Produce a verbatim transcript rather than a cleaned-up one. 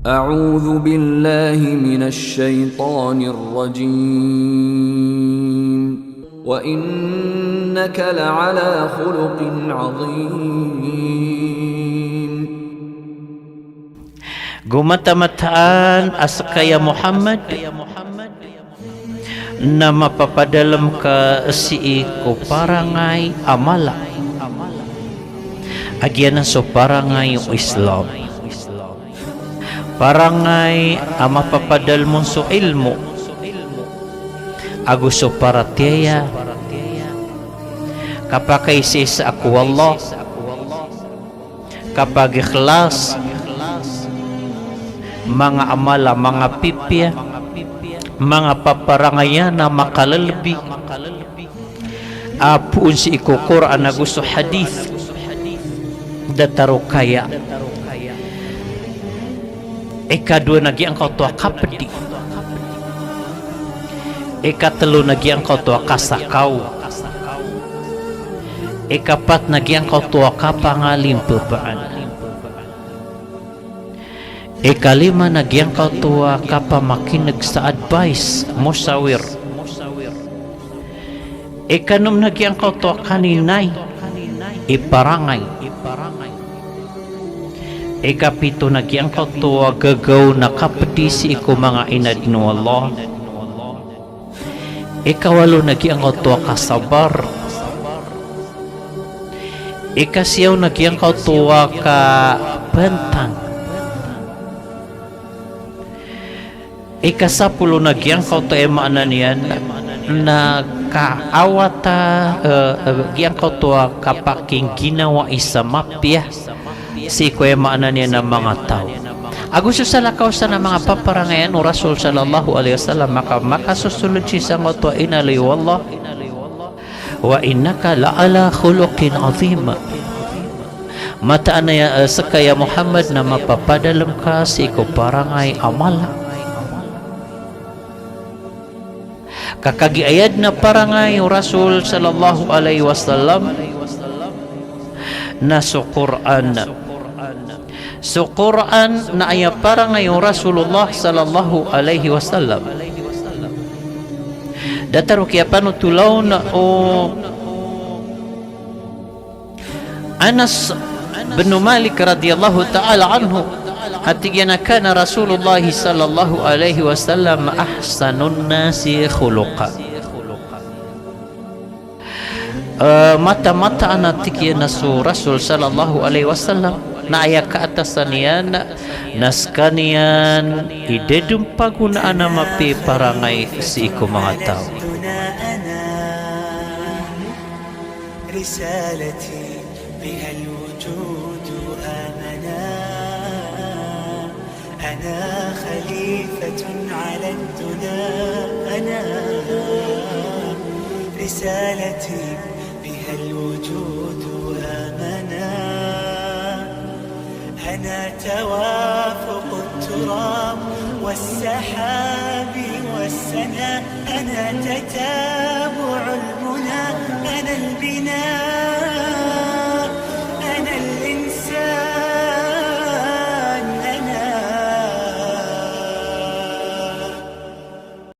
أعوذ بالله من الشيطان الرجيم. وإنك لعلى خلق عظيم. Go matamataan a ska ya Muhammad na mapapadalm ka sii ko parangay a mala. A giyanan so parangay o Islam. Parangay a mapapadalm on so ilmo ago so paratiyaya, kapakaisaisa ko Allah, kapagikhlas, manga amal a manga pipiya, manga paparangayan a makalalabi, a poon sii ko Qur'an ago so hadith. Datar o kaya. Ikadowa na giyangkoto a kapdi. Ikatlo na giyangkoto a kasakaw. Ikapat na giyangkoto a kapangalimpapaan. Ikalima na giyangkoto a kapamakin'g sa advice, mosawir. Ikanom na giyangkoto a kaninay i parangay. Ikapito na giyangkoto a gagaw na kapdi sii ko manga inadn o Allah. Ikawalo na giyangkoto a kasabar. Ikasiyaw na giyangkoto a kabantang. Ikasapolo na giyangkoto a aya maana niyan na kaawata, eh, eh, giyangkoto a kapakingginawai sa mapiya sii ko aya maana niyan a manga taw. Ago so salakaw san a manga paparangayan o Rasul sallallahu alaihi wasallam, maka, makasosolod sii sangkoto a inaloy o Allah. Wa innaka la ala khuluqin azim. Mataan a ya, eh, ska ya Muhammad na mapapadalm ka sii ko parangay a mala. Ka kagiya aya dn a parangay o Rasul sallallahu alaihi wasallam na so Qur'an. So Qur'an na aya parangay o Rasulullah sallallahu alaihi wasallam. Datar o kiyapanothol on o Anas bin Malik radhiyallahu ta'ala anhu, a tig iyan a kana Rasulullah sallallahu alaihi wasallam ahsanun nasi khuluqa. Eh, mataan-mataan a tig iyan a so Rasul sallallahu alaihi wasallam na aya kaatasan iyan na skaniyan i da dn pagonaan a mapiya i parangay sii ko manga taw. رسالتي بها الوجود آمنا. أنا خليفة على الدنا أنا. رسالتي بها الوجود آمنا. أنا توافق التراب والسحاب والسنا. أنا تتابع المنى. أنا البناء.